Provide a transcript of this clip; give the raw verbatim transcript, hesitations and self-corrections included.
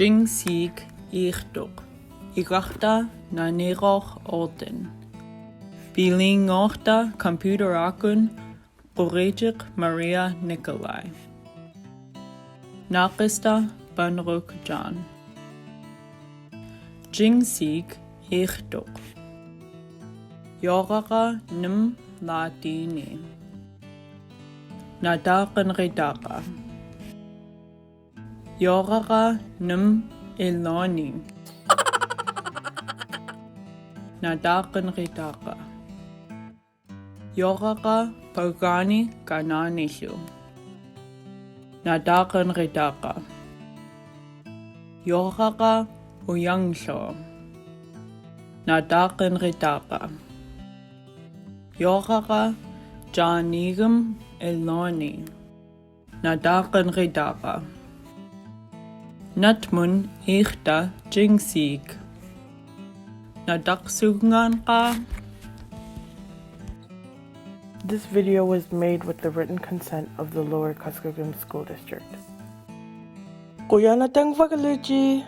Jingsik Irduk, Igarta Naniror Orden, Bilingorta Computer Akun Kurijik Maria Nikolai, Nakista Banruk John. Jingsik Irduk, Yorara Num Latini, Nadakan Ridaka, Yorara Num Iloni, Nadakan Ridaka, Yorara Pagani Kananilu, Nadakan Ridaka, Yorara Uyanglo, Nadakan Ridaka, Yorara Janigum Iloni, Nadakan Ridaka, Natmun Irta Jingsik, Nadak Sunganka. This video was made with the written consent of the Lower Kuskokwim School District. Kuyanatang Vakaluchi.